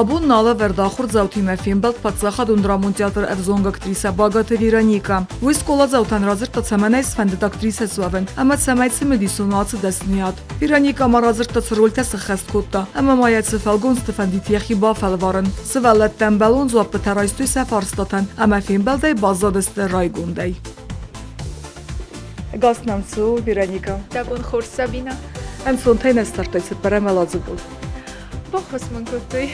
Абон нӕ алӕвӕрд ахуырдзаутимӕ фембӕлд паддзахадон драмон театры ӕвзонг актрисӕ Багаты Вероникӕ. Уый скъоладзаутӕн радзырдта, цӕмӕн ӕй сфӕндыд актрисӕ суӕвын ӕмӕ цӕмӕй цымыдисон у ацы дӕсныйад. Вероникӕ ма радзырдта, цы рольтӕ сыххӕст кодта ӕмӕ ма йӕ цы фӕлгонцты фӕндид йӕхи бафӕлварын. Сывӕллӕттӕ ӕмбӕлон дзуаппытӕ райстой сӕ фарстатӕн ӕмӕ фембӕлдӕй баззадысты райгондӕй. Ӕгас нӕм цу, Вероника. Дӕ бон хорз, Сабина. Ӕнцонтӕй нӕ ссардтай цыппӕрӕм уӕладзыгыл. Баххуыс мын кодтой.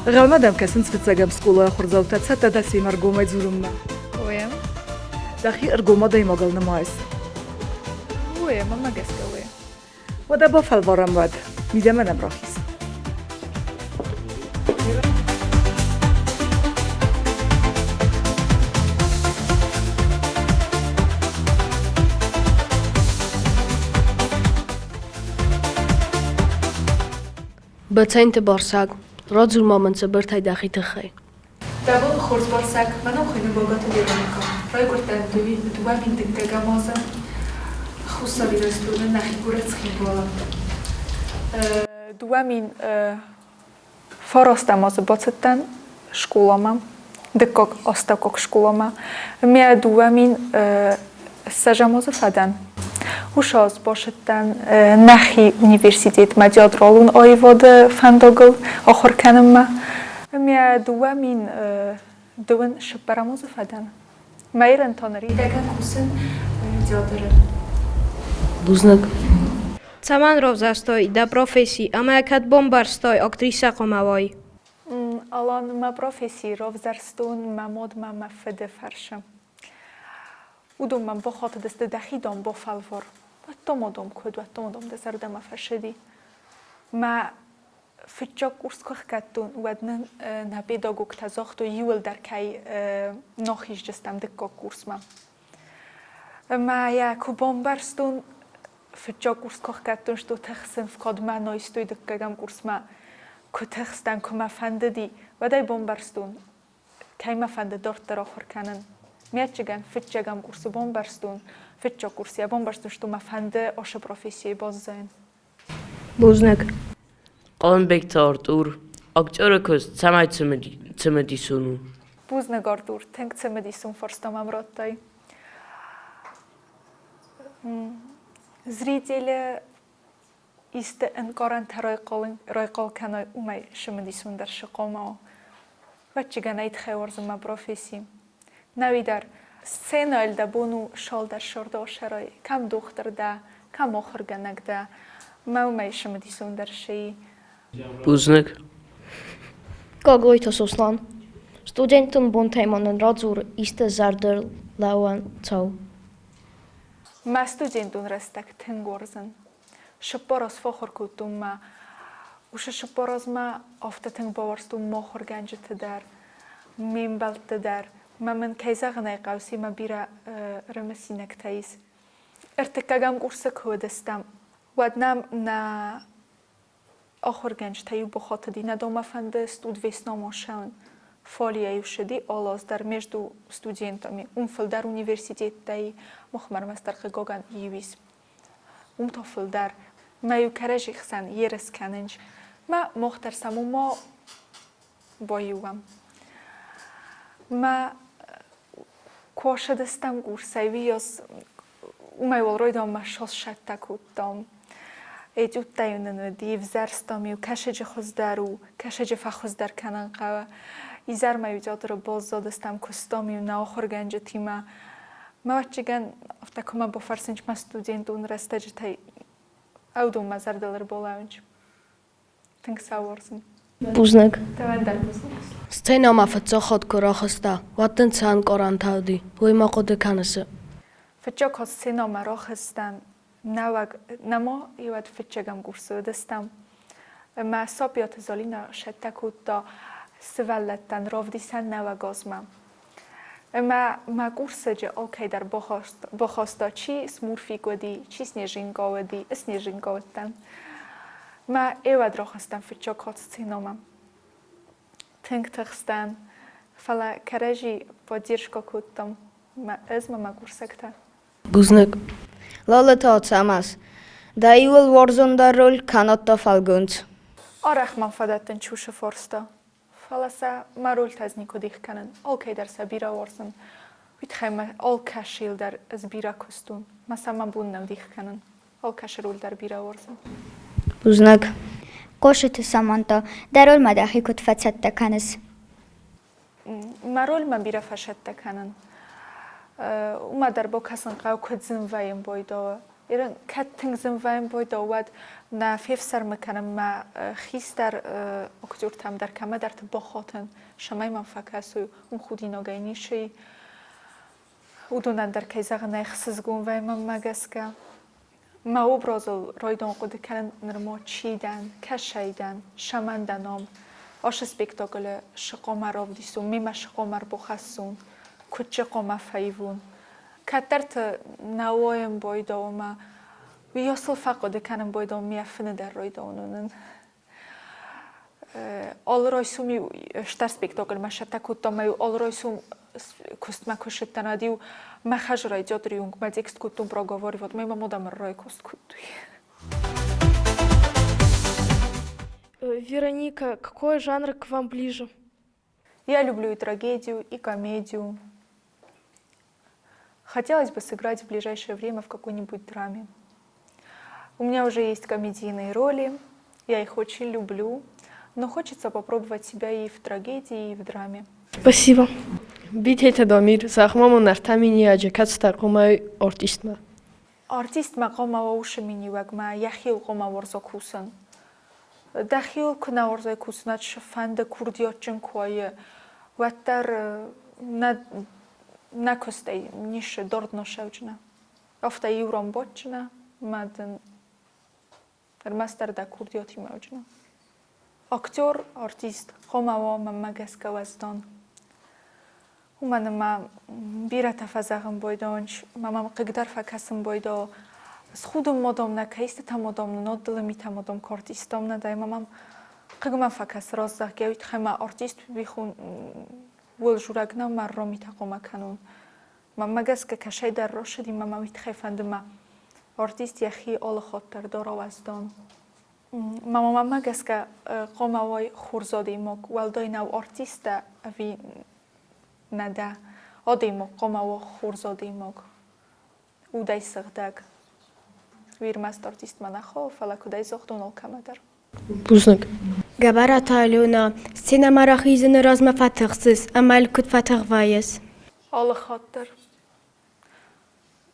Гъемӕ дӕм кӕсынц фыццӕгӕм скъолайы ахуырдзаутӕ, цӕттӕ дӕ семӕ ӕргомӕй дзурынмӕ? Ой. Дӕхи ӕргом адӕймагыл нымайыс? Ой, мӕнмӕ гӕсгӕ ой. Уӕдӕ бафӕлварӕм уӕд. Мидӕмӕ нӕм рахиз. Бацӕнты Барсӕг, радзур-ма мын цыбыртӕй дӕхи тыххӕй. Дӕ бон хорз, Барсӕг, мӕнӕн хуыйны Богаты Вероникӕ. Райгуырдтӕн 2000 дыккӕгӕм азы Хуссар Ирыстоны нӕхи горӕт Цхинвалы. 2009 азы бацыдтӕн скъоламӕ, дыккаг астӕуккаг скъоламӕ. Мӕ 2020 азы фӕдӕн. Уыцы аз бацыдтӕн нӕхи университетмӕ театралон аивады фӕндагыл ахуыр кӕнынмӕ. Мӕ 2024 азы фӕдӕн. Мӕйрӕн та ныридӕгӕн кусын театры. Бузныг. Цӕмӕн равзӕрстай дӕ професси ӕмӕ кӕд бамбӕрстай актрисӕ хъуамӕ уай? Алан, мӕ професси равзӕрстон мӕ мадмӕ мӕ фыды фӕрсы. Уыдон мӕм бахатыдысты дӕхи дам бафӕлвар. Уӕдта ма дам куыд, уӕдта ма дам дӕ зӕрдӕмӕ фӕсыди. Мӕ фыццаг курс куы ӕхгӕдтон, уӕд нын нӕ педагогтӕ загътой, иуылдӕр кӕй нахиздзыстӕм дыккаг курсмӕ. Ӕмӕ йӕ куы бамбӕрстон, фыццаг курс куы ӕхгӕдтон, что тыхсын, кӕдмӕ найстой дыккӕгӕм курсмӕ, куы тыхстӕн, куы мӕ фӕндыди, уӕд ӕй бамбӕрстон, кӕй мӕ фӕнды дарддӕр ахуыр кӕнын. Ме ӕцӕгӕн фыццӕгӕм курсы бамбӕрстон, фыццаг курсы йӕ бамбӕрстон, что мӕ фӕнды ацы профессийы баззайын. Бузныг. Хъуылымбегты Артур, актеры куыст цӕмӕй цымыдисон у? Бузныг, Артур, тынг цымыдисон фарста мӕм радтай. Зрители исты ӕнкъарӕнтӕ райхъал кӕной, уымӕй цымыдисондӕр цы хъуамӕ уа? Ӕвӕццӕгӕн ӕй тыххӕй уарзын мӕ професси. Нӕуи дӕр сценӕйыл дӕ бон у цалдӕр сӕрдосӕрӕй, кӕм дохтыр дӕ, кӕм ахуыргӕнӕг дӕ. Мӕ уымӕй цымыдисондӕр сси. Бузныг. Гаглойты Сослан. Студентон бонтӕй ма нын радзур исты зӕрдыллӕууӕн цау. Мӕ студентон рӕстӕг тынг уарзын. Цыппар аз фӕахуыр кодтон мӕ уыцы 40 азмӕ афтӕ тынг бауарзтон мӕ ахуыргӕнджыты дӕр, ме мбӕлтты дӕр. Мӕ мын, кӕй зӕгъын ӕй хъӕуы, семӕ бирӕ рымысинӕгтӕ ис. Ӕртыккӕгӕм курсы куы уыдыстӕм, уӕд нӕм нӕ ахуыргӕнджытӕ иу бахатыди, нӕ домӕ фӕнды студвесномо ссӕуын. Фолийӕ-иу ссыди алы аз дӕр между студентами. Уым фылдӕр университеттӕй, махмӕ ӕрмӕстдӕр хъыгагӕн иу ис. Уым та фылдӕр. Мӕ-иу кӕрӕдзи хсӕн ерыс кӕнынц. Мӕ мах дӕр сӕм уымӕ баиуӕм. Мӕ куы ацыдыстӕм курсӕй, уыйас уымӕй уӕлройдӕн мӕ сосӕттӕ кодтам. Этюдтӕ-иу нын уыди, ӕвзӕрстам-иу, кӕсӕджы хуыздӕр у, кӕсӕджы фӕхуыздӕр кӕнын хъӕуы. Изӕрмӕ-иу театры баззадыстӕм, куыстам-иу нӕ ахуыргӕнджытимӕ. Мӕ ӕвӕццӕгӕн, афтӕ куы мӕ бафӕрсынц мӕ студентон рӕстӕджытӕй, ӕвдон мӕ зӕрдыл ӕрбалӕууынц. Тынг сӕ уарзын. Бузныг. Дӕуӕн дӕр бузныг. Сценӕмӕ фыццаг хатт куы рахызтӕ, уӕд дын цы ӕнкъарӕнтӕ уыди, уый ма хъуыды кӕныс? Фыццаг хатт сценӕмӕ рахызтӕн, нӕуӕг нӕма иуӕд фыццӕгӕм курсы уыдыстӕм. Мӕ Сапиаты Зӕлинӕ сӕттӕ кодта сывӕллӕттӕн равдисӕн нӕуӕг азмӕ. Ӕмӕ мӕ курсаджы алкӕйдӕр бахаста, чи смурфик уыди, чи снежинка уыди, снежинка уыдтӕн. Мӕ еуӕд рахастан фыццаг хатт сценӕмӕ. Тынг тыхстӕн, фӕлӕ кӕрӕдзи поддержка кодтам ӕз ма мӕ курсӕгтӕ. Бузныг. Лалыты Ацӕмӕз. Дӕ иуыл уарзондӕр роль кӕнӕд дӕ фӕлгонц. Арӕх мӕм фӕдӕттын чушы форста, фӕлӕ сӕ мӕ рольтӕ ӕз никуы дих кӕнын, алкӕй дӕр сӕ бирӕ уарзын. Уый тыххӕй мӕ алкӕцыйыл дӕр ӕз бирӕ куыстон, мӕ сӕ мӕ бон нӕу дих кӕнын. Алкӕцы роль дӕр бирӕ уарзын. Бузныг. Хъошиты Саманта, дӕ рольмӕ дӕхи куыд фӕцӕттӕ кӕныс? Мӕ рольмӕ бирӕ фӕсӕттӕ кӕнын. Уымӕ дӕр бакӕсын хъӕуы, куыд зын вӕййын бойдоы. Ирын кӕд тынг зын вӕййын бойдоы, уӕд нӕ фефсӕрмы кӕнын мӕ хистӕр актертӕм дӕр кӕмӕдӕрты бахатын, цӕмӕй мӕм фӕкӕсой, уым худинагӕй ницы и. Уыдонӕн дӕр, кӕй зӕгъын ӕй, ӕхсызгон вӕййы мӕнмӕ гӕсгӕ. Мӕ образыл райдон хъуыды кӕнын нырма чи дӕн, кӕсӕй дӕн, цӕмӕн дӕн ам. Ацы спектаклы цы хъуамӕ равдисон, мемӕ цы хъуамӕ ӕрбахӕссон, куыд цы хъуамӕ фӕивон. Кӕддӕрты нӕ уайын байдауы ӕмӕ уыйасыл фӕхъуыды кӕнын байдауын ме фыны дӕр райдауын уынын. Алы райсом-иу стыр спектакльмӕ сӕттӕ кодтам ӕмӕ-иу алы райсом куыстмӕ куы ссыдтӕн, уӕд-иу мӕ хӕзырӕй театры уынгмӕ текст кодтон проговаривать, мӕ мӕ мадӕмӕ райкост кодтой. Вероника, какой жанр к вам ближе? Я люблю и трагедию, и комедию. Хотелось бы сыграть в ближайшее время в какой-нибудь драме. У меня уже есть комедийные роли, я их очень люблю, но хочется попробовать себя и в трагедии, и в драме. Спасибо. Битеты Дамир, зӕгъ-ма мын ӕртӕ миниуӕджы, кӕцытӕ хъуамӕ артистмӕ? Артистмӕ хъуамӕ уа уыцы миниуӕгмӕ, йӕхиуыл хъуамӕ уарза кусын. Дӕхиуыл куы нӕ уарзай кусын, уӕд фӕнды курдиатджын куы уайы, уӕддӕр нӕ нӕ куыстӕй ницы дард нӕ Афтӕ иу ран бадджынӕ мӕ дын ӕрмӕстдӕр дӕ курдиатимӕ уыджынӕ. Актер, артист хъуамӕ уа мӕнмӕ гӕсгӕ уӕздан. Уымӕн ӕмӕ бирӕтӕ фӕзӕгъын байдайынц, мӕ мӕм хъыг дӕр фӕкӕсын байдайы. Схудын ма дам нӕ, кӕйстытӕ ма дам, нӕ дылы митӕ ма дам, куы артист дам нӕ дӕ, ӕмӕ мӕм хъыг мӕ фӕкӕсы раст зӕгъгӕ, уый тыххӕй мӕ артист уихон уыл журӕг нӕу, мӕ ӕрра митӕ хъуамӕ кӕнон. Мӕнмӕ гӕсгӕ кӕсӕйдӕр рӕсыди мӕ мӕ уый тыххӕй фӕнды мӕ артист йӕхи алы хатт дӕр дара уӕздан. Мӕ мамӕмӕ гӕсгӕ хъуамӕ уай хорз адӕймаг, уӕлдай нӕу артист дӕ ӕви нӕ дӕ. Адӕймаг хъуамӕ уа хорз адӕймаг, удӕй сыгъдӕг. Уый ӕрмӕст артистмӕ нӕ хауы, фӕлӕ куыдӕй загътон алкӕмӕ дӕр. Бузныг. Гӕбӕраты Алёна, сценӕмӕ рахизыны размӕ фӕтыхсыс ӕмӕ куыд фӕтых вӕййыс? Алы хатт дӕр.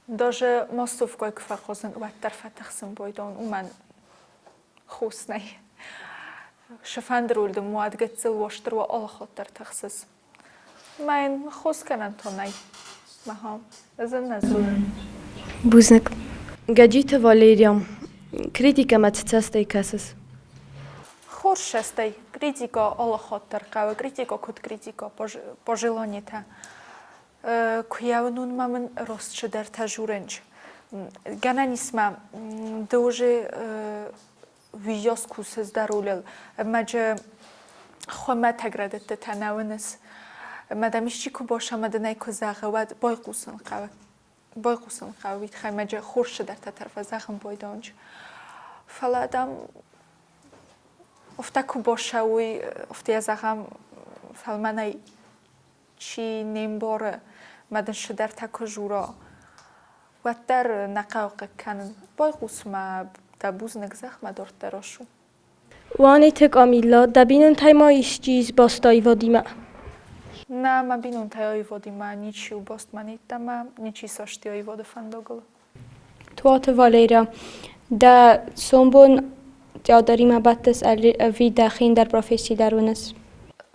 Даже массовкӕй куы фӕхъазын, уӕддӕр фӕтыхсын байдайын, уымӕн хос нӕй. Сыфӕнды роль дын уӕд гыццыл уа, стыр уа, алы хатт дӕр тыхсыс. Мӕ йын хос кӕнӕн то нӕй. Мӕхӕ, ӕз ын нӕ зонын. Бузныг. Гӕджиты Валерия, критикӕмӕ цы цӕстӕй кӕсыс? Хорз цӕстӕй. Критикӕ алы хатт дӕр хъӕуы. Критикӕ куыд критикӕ, пожеланитӕ. Куы йӕ уынон ма мын рост цыдӕртӕ журынч. Гӕнӕн ис ма ды уже уыйас кусыс дӕ ролыл, ӕмӕ джы хуымӕтӕг рӕдыдтытӕ нӕ уыныс. Ӕмӕ дӕм исчи куы баса ӕмӕ дын ӕй куы зӕгъы, уӕд байхъусын хъӕуы. Байхъусын хъӕуы, уый тыххӕй ӕмӕ джы хорз цыдӕртӕ дӕр фӕзӕгъын байдайынц. Фӕлӕ, дам, афтӕ куы баса, уый, афтӕ йӕ зӕгъӕм, фӕлмӕнӕй чи не мбары, мӕ дын цыдӕртӕ куы жура, уӕддӕр нӕ хъӕуы хъыг кӕнын. Байхъус-ма, дӕ бузныг зӕгъ, мӕ дарддӕр ацу. Уанеты Камилла, дӕ бинонтӕй ма исчи ис баст аивадимӕ? Нӕ, мӕ бинонтӕй аивадимӕ ничи у баст мӕн йеддӕмӕ, ничи састи аивады фӕндагыл. Туаты Валерия, дӕ сомбон театримӕ бӕттыс ӕви дӕхи ӕндӕр професси дӕр уыныс?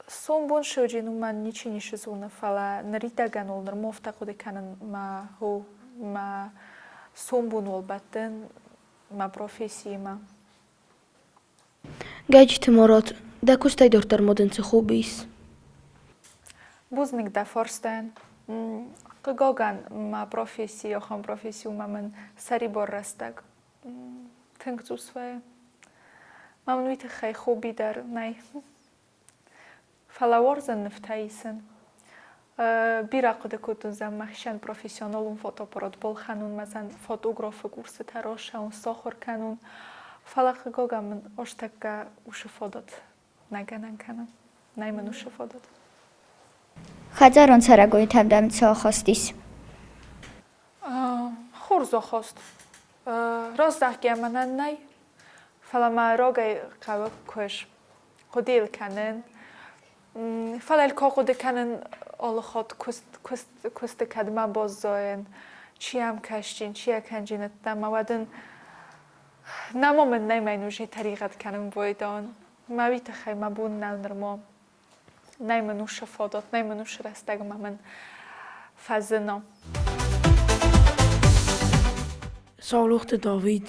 Сомбон Шоджин уымӕн ничи ницы зоны, фӕлӕ ныридӕгӕн ыл нырма афтӕ хъуыды кӕнын мӕ хо, мӕ сомбон уал бӕттын мӕ профессиимӕ. Гӕджиты Мурат, дӕ куыстӕй дарддӕр ма дын цы хобби ис? Бузныг дӕ фарстӕн. Хъыгагӕн, мӕ професси ахӕм професси у, ӕмӕ мын сӕрибар рӕстӕг тынг цъус вӕййы. Мӕ мын уый тыххӕй хобби дӕр нӕй. Фӕлӕ уарзын нывтӕ исын. Бирӕ хъуыды кодтон зӕммӕхсӕн профессионалон фотоаппарат балхӕнун, мӕ фотографы курсытӕ рацӕун, сахуыр кӕнун. Фӕлӕ хъыгогӕн мын озтӕккӕ усы фадат нӕ гӕнӕн кӕны. Нӕй мын усы фадат. Хӕдзарон цӕрӕгойтӕм дӕм цы ахаст ис? Хорз ахаст. Раздӕхгӕ мӕнӕн нӕй, фӕлӕ мӕ рагӕй хъӕуы куыс. Хъуыдыйыл кӕнын. Фӕлӕ куы хъуыды кӕнын алы хатт куыст, куыст, куысты кӕдмӕ баззайын, чи йӕм кӕсджын, чи йӕ кӕнджын ӕддӕмӕ, уӕд ын нӕма мын нӕй мӕн уже тӕригъӕд кӕнын байдайын. Мӕ уый тыххӕй мӕ бон нӕу нырма. Нӕй мын уыцы фадат, нӕй мын уыцы рӕстӕгмӕ мын фӕзына. Саулохты Давид,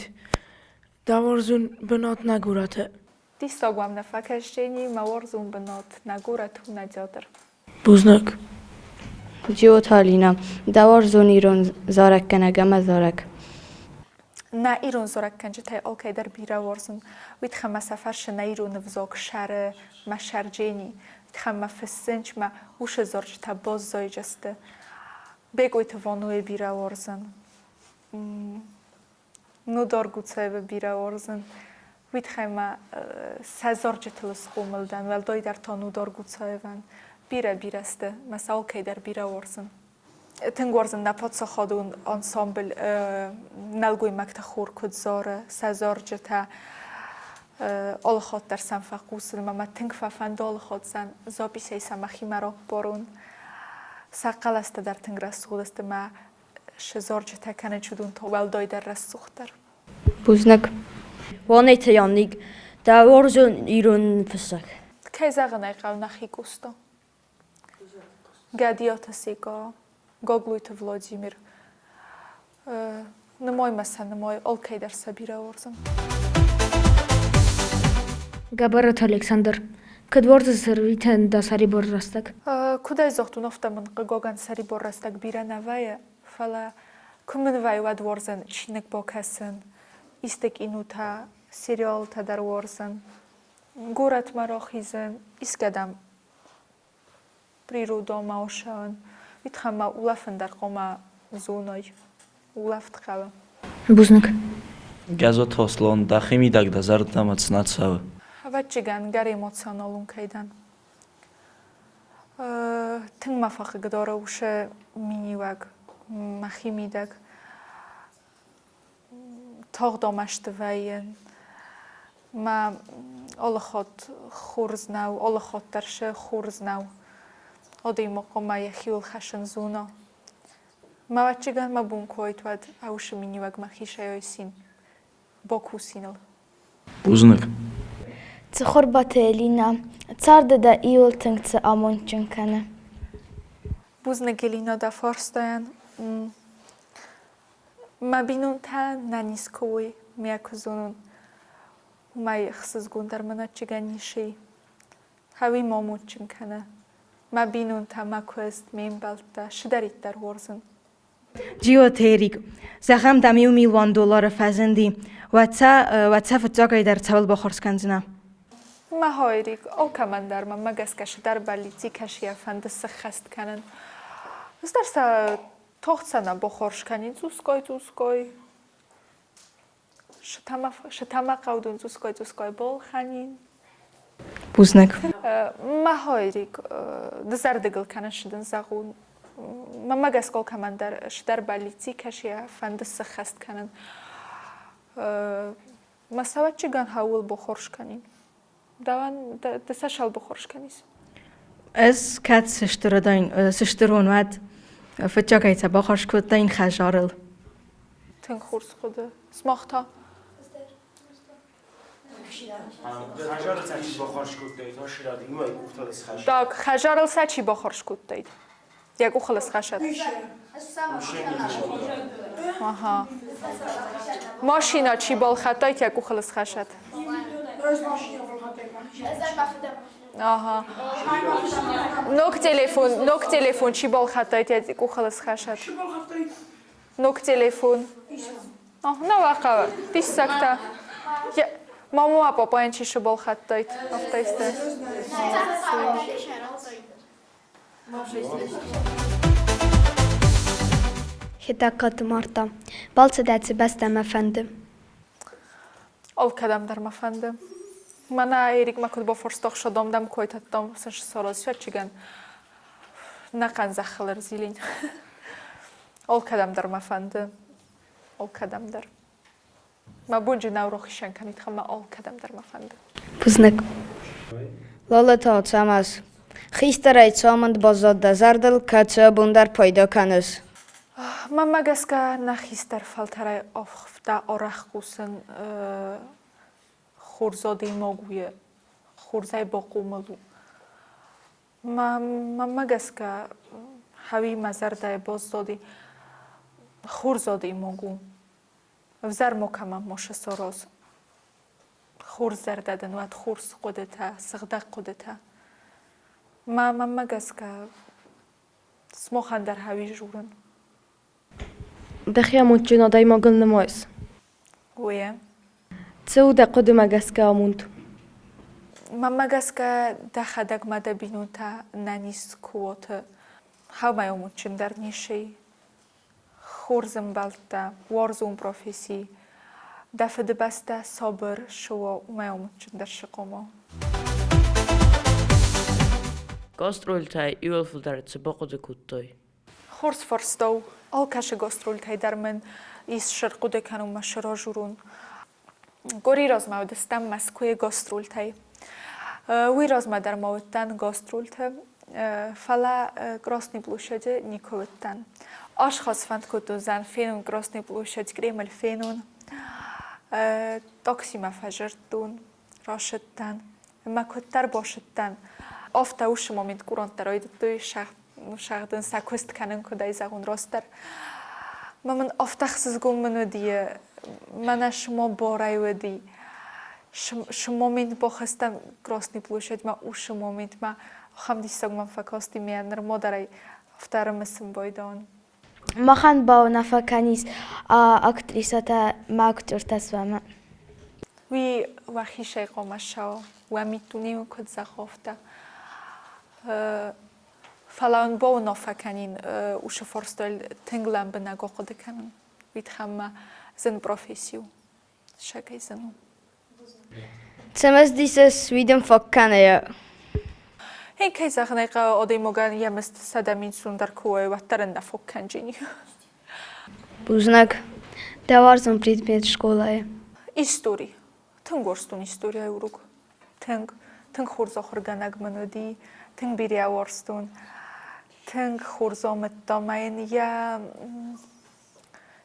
дӕ уарзон бынат нӕ горӕты. Диссаг уӕм нӕ фӕкӕсдзӕни мӕ уарзон бынат, нӕ горӕт у нӕ театр. Бузныг. Джиоты Алинӕ, дӕ уарзон ирон зарӕггӕнӕг ӕмӕ зарӕг. Нӕ ирон зарӕггӕнджытӕй алкӕй дӕр бирӕ уарзын. Уый тыххӕй мӕ сӕ фӕрсы нӕ ирон ӕвзаг сӕры мӕ сӕрджени. Уый тыххӕй мӕ фыссынч мӕ усы зарджытӕ баззайджысты. Бекъойты Ванойы бирӕ уарзын. Нудар Гуцаевы бирӕ уарзын. Уый тыххӕй мӕ сӕ зарджытыл схъомыл дӕн, уӕлдайдӕр та Нудар Гуцаевӕн. Бирӕ-бирӕ сты, мӕ сӕ алкӕй дӕр бирӕ уарзын. Тынг уарзын нӕ паддзахадон ансамбль нӕлгоймӕгты хор куыд зары, сӕ зарджытӕ алы хатт дӕр сӕм фӕхъусын ӕмӕ мӕ тынг фӕфӕнды алы хатт сӕм записӕй сӕ мӕхимӕ раппарон. Сӕ хъӕлӕстӕ дӕр тынг рӕсугъд сты мӕ сӕ зарджытӕ кӕнӕ чудон та уӕлдайдӕр рӕсугъддӕр. Бузныг. Уанеты Янник, дӕ уарзон ирон фыссӕг. Кӕй зӕгъын ӕй хъӕуы, нӕхи Къоста. Гӕдиаты Секъа, Гаглойты Владимир. Нымай мӕ сӕ нымай, алкӕй дӕр сӕ бирӕ уарзын. Гӕбӕраты Александр, кӕд уарзыс ӕрвитӕн дӕ сӕрибар рӕстӕг? Куыд ӕй загътон, афтӕ мын хъыгагӕн сӕрибар рӕстӕг бирӕ нӕ вӕййы, фӕлӕ куы мын вӕййы, уӕд уарзын чиныг бакӕсын, исты кинотӕ, сериалтӕ дӕр уарзын. Горӕтмӕ рахизын, искӕдӕм природонмӕ ацӕуын, уый тыххӕй мӕ улӕфын дӕр хъуамӕ зоной. Улӕфт хъӕуы. Бузныг. Гӕзоты Аслан, дӕхимидӕг дӕ зӕрдӕмӕ цы нӕ цӕуы? Ӕвӕццӕгӕн, гӕр эмоционалон кӕй дӕн. Тынг мӕ фӕхъыгдары уыцы миниуӕг мӕхимидӕг. Тагъд амӕсты вӕййын. Мӕ алы хатт хорз нӕу, алы хатт дӕр сӕ хорз нӕу. Адӕймаг хъуамӕ йӕхиуыл хӕссын зона. Мӕ ӕвӕццӕгӕн мӕ бон куы уаид, уӕд ӕусы миниуӕг мӕхицӕй айсин, бакусиныл. Бузныг. Цыхуырбаты Элинӕ, царды дӕ иуыл тынг цы амондджын кӕны? Бузныг, Элинӕ, дӕ фарстайӕн. Мӕ бинонтӕ нӕниз куы уой, мӕ куы зонон, уымӕй ӕхсызгондӕр мын адджыгӕн ницы и. Хъӕуи ма амондджын кӕны. Мӕ бинонтӕ, мӕ куыст, ме мбӕлттӕ, цыдӕриддӕр уарзын. Джиоты Эрик, зӕгъӕм, дӕм иу милуан доллары фӕзынди, уӕд сӕ, уӕд сӕ фыццагӕй дӕр цӕуыл баххуыс кӕндзынӕ? Мӕ хо Эрик, алкӕмӕн дӕр мӕмӕ гӕсгӕ цыдӕр бӕллици кӕсийӕ фӕнды сыххӕст кӕнын. Ӕз дӕр сӕ Тохт сӕ нӕ бохорз кӕнин цъусгой-цъусгой. Шытама хъӕудун цъусгой-цъусгой болхӕнин. Бузныг. Мӕ хо Эрик, дызӕрдыгыл кӕныс дын зӕгъун. Мӕмӕ гӕсгӕ кӕмӕндӕр сдӕр бӕллици кӕсийӕ фӕнды сыххӕст кӕнын. Мӕ сӕвӕччыгӕн хауыл бохорз кӕнин. Дӕуӕн ды цас бохорз кӕнис? Ӕз кӕд сыстырон, уӕд фыццагӕй цӕ бахарз кодтаин хӕдзарыл. Тынг хорз хъуыды. Сымах та? Так, хӕдзарыл сӕ чи бахарз кодтаид? Йӕ къухыл схӕссӕд. Ага. Машина чи балхӕдтаид, йӕ къухыл схӕссӕд. Ага. Ног телефон, ног телефон чи балхӕдтаид, йӕ къухыл схӕссӕд. Ног телефон. Нӕ хъӕуы. Диссӕгтӕ. Мама папайӕн чи сыбалхӕдтаид, афтӕ Хетӕгкаты Марта. Балцы дӕ цы бӕстӕмӕ фӕнды? Алкӕдӕмдӕр мӕ фӕнды. Мӕнӕ Эрикмӕ куыд бафарстах, содом дӕм койтӕдтам, сын сороз фӕччигӕн. Нӕхъӕн зӕххыл ӕрзилин. Алкӕдӕмдӕр мӕ фӕнды. Алкӕдӕмдӕр. Мӕ бонджы нӕу рохисӕн кӕнид, ӕмӕ алкӕдӕмдӕр мӕ фӕнды. Бузныг. Лолото, Цӕмӕз, хистӕрӕй цы амынд баззад дӕ зӕрдыл, кӕцы абон дӕр пайда кӕныс? Мӕнмӕ гӕсгӕ, нӕ хистӕр фӕлтӕрӕй ӕфхъуыдта арӕх хъусын хорз адӕймаг у, хорзӕй бахъомыл у. Мӕнмӕ гӕсгӕ, хӕуи мӕ зӕрдӕйы баззади, хорз адӕймаг у. Ӕвзӕр макӕмӕ ма сараз. Хорз зӕрдӕ дын уӕд хорз хъуыдытӕ, сыгъдӕг хъуыдытӕ. Мӕнмӕ гӕсгӕ, сымахӕн дӕр хӕуи журын. Дӕхи амондджын адӕймагыл нымайыс? Уе. Цы у дӕ хъуыдымӕ гӕсгӕ амонд? Мӕнмӕ гӕсгӕ, дӕхӕдӕг ма дӕ бинонтӕ нӕниз куы уоты, хӕумӕ амондджындӕр ницы и. Хорз ӕмбӕлттӕ, уарзон професси, дӕ фыдыбӕстӕ сабыр шы уа, уымӕй амондджындӕр шы хъуамӕ. Гастрольтӕй иуыл фылдӕр цы бахъуыды кодтай? Хорз фарста у. Алкӕцы гастрольтӕй дӕр мын ис сӕрхъуыды кӕнынмӕ сразурон. Къуыри размӕ уыдыстӕм Мӕскуыйы гастрольтӕй. Уый размӕ дӕр ма уыдтӕн гастрольты, фӕлӕ Красный площади никуы уыдтӕн. Ас сфӕнд кодтон зӕн фенон Красный площадь, Кремль фенон. Таксимӕ фӕзырдтон, рацыдтӕн. Ӕмӕ куыддӕр басыдтӕн, афтӕ уыцы момент куранттӕ райдыдтой сӕгъдын, сӕ куыст кӕнын, куыд ӕй зӕгъон растдӕр. Мӕ мын афтӕ ӕхсызгон мын уыди, мӕнӕ шумо барӕй уыди. Шы момент бахызтӕн Красный площадьмӕ, уыцы моментмӕ ахӕм диссаг мӕм фӕкасти, мӕ нырма дӕр ӕй афтӕ ӕрымысын байдайын. Махӕн бауынаффӕ кӕнис актрисӕтӕ ма актертӕ суӕмӕ. Уый уӕхицӕй хъуамӕ ссӕуа, уӕ миддунейы куыд зӕгъа, афтӕ. Фӕлӕ уын бауынаффӕ кӕнин уыцы фарстайыл тынг лӕмбынӕг ахъуыды кӕнын. Уый тыххӕй мӕ зын професси у, сӕгӕй зын у. Цӕмӕс дисӕс уидын фӕккӕнӕ? Хей, кӕй зӕгъын ӕй хъӕуы, адӕймагӕн йӕ мызд 100 000 сом дӕр куы уа, уӕддӕр ын нӕ фог кӕнджын. Бузныг. Дӕ уарзон предмет скъолайы? Истори. Тынг уарзтон историйӕ урок. Тынг. Тынг хорз ахуыргӕнӕг мын уыди. Тынг бирӕ уарзтон. Тынг хорз амыдта мӕ йын йӕ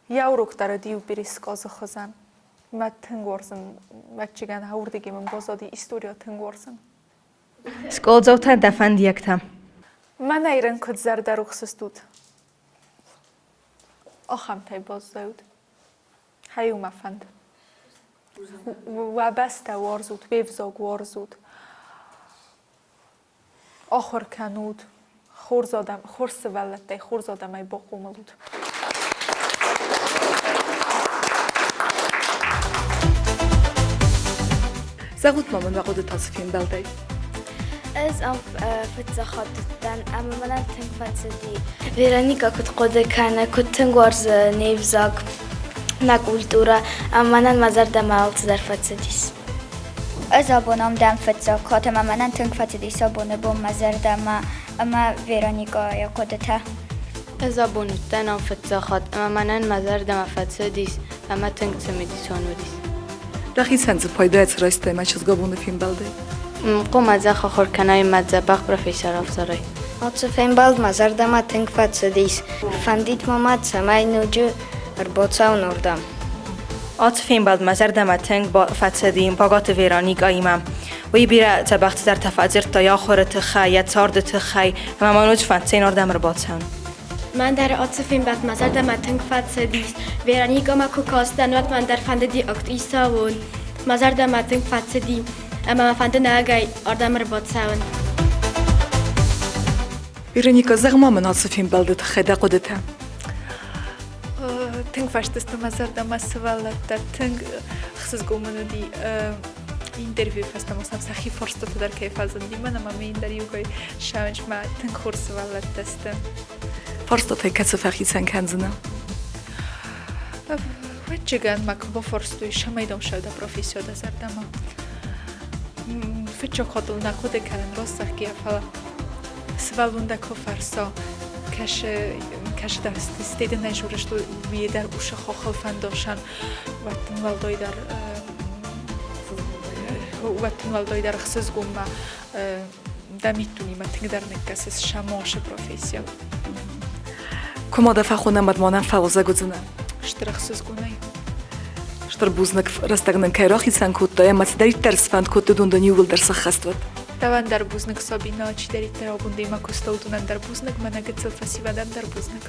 йӕ урок дӕр уыди иу пересказы хуызӕн. Мӕ тынг уарзын, ӕвӕццӕгӕн, уырдыгӕй мын баззади историйӕ тынг уарзын. Скъоладзаутӕ дӕ фӕндиӕгтӕ? Мӕнӕй рын куыд зӕрдӕрухс стут, ахӕмтӕй баззайут. Хай у мӕ фӕнд. Уӕ бӕстӕ уарзут, уе взаг уарзут. Ахуыр кӕнут, хорз адӕм, хорз сывӕллӕттӕй, хорз адӕмӕй бахъомыл ут. Зӕгъут ма мын уӕ хъуыдытӕ цы фембӕлдӕй? Ӕз ам фыццаг хатт уыдтӕн ӕмӕ мӕнӕн тынг фӕцыди. Вероникӕ куыд хъуыды кӕны, куыд тынг уарзы не взаг, нӕ культурӕ, ӕмӕ мӕнӕн мӕ зӕрдӕмӕ алцыдӕр фӕцыдис. Ӕз абон ам дӕн фыццаг хатт ӕмӕ мӕнӕн тынг фӕцыдис абоны бон мӕ зӕрдӕмӕ ӕмӕ Вероникӕйы хъуыдытӕ. Ӕз абон уыдтӕн ам фыццаг хатт ӕмӕ мӕнӕн мӕ зӕрдӕмӕ фӕцыдис ӕмӕ тынг цымыдисон уыдис. Дӕхицӕн дзы пайда цы райстай мӕ чызгабоны фембӕлдӕй? Хъуамӕ дзӕх ахуыр кӕнай мӕ дзӕбӕх профессор ӕвзарай. Ацы фембӕлд мӕ зӕрдӕмӕ тынг фӕцыдис. Фӕндид мӕ мад, цӕмӕй ноджы ӕрбацӕуон уырдӕм. Ацы фембӕлд мӕ зӕрдӕмӕ тынг фӕцыди Багаты Вероникӕимӕ. Уый бирӕ дзӕбӕх цыдӕртӕ фӕдзырдта йӕ ахуыры тыххӕй, йӕ царды тыххӕй, ӕмӕ мӕ ноджы фӕнддзӕн ардӕм ӕрбацӕуын. Мӕн дӕр ацы фембӕлд мӕ зӕрдӕмӕ тынг фӕцыдис. Вероникӕмӕ куы кастӕн, уӕд мӕн дӕр фӕндыди актрисӕ уон. Мӕ зӕрдӕмӕ тынг фӕцыди, ӕмӕ мӕ фӕнды нӕгӕй ардӕм ӕрбацӕуын. Вероника, зӕгъ-ма мын ацы фембӕлды тыххӕй дӕ хъуыдытӕ. Тынг фӕстысты мӕ зӕрдӕмӕ сывӕллӕттӕ, тынг ӕхсызгон мын уыди интервьюйы фӕстӕ ма сӕм сӕхи фарстатӕ дӕр кӕй фӕзынди мӕн ӕмӕ мын дӕр иугай ссӕуынц мӕ тынг хорз сывӕллӕттӕ сты. Фарстатӕй кӕцы фӕхицӕн кӕндзынӕ? Ӕвӕццӕгӕн мӕ куы бафарстой, цӕмӕй дӕм сӕ профессио дӕ зӕрдӕмӕ. Фыццаг хатт ыл нӕ хъуыды кӕнын раст зӕгъгӕ, фӕлӕ сывӕллон дӕ куы фӕрса, кӕсы, кӕсы дӕ стеденӕй журысты уый дӕр усы хохыл фӕндосӕн, уӕд дын уӕлдайдӕр уӕд дын уӕлдайдӕр ӕхсызгонмӕ дӕ миддунемӕ тынгдӕр ныккӕсыс сӕ профессия. Куы ма дӕ фӕхонӕм, уӕд ма нӕм фӕуазӕг уыдзынӕ? Стыр ӕхсызгонӕй. Стыр бузныг, рӕстӕг нын кӕй рахицӕн кодтай ӕмӕ цыдӕриддӕр сфӕнд кодтой, уыдон дын иууылдӕр сӕххӕст уӕд. Дӕуӕн дӕр бузныг, Сабина, чидӕриддӕр абон демӕ куыста, уыдонӕн дӕр бузныг, мӕнӕ гыццыл фӕсивӕдӕн дӕр бузныг.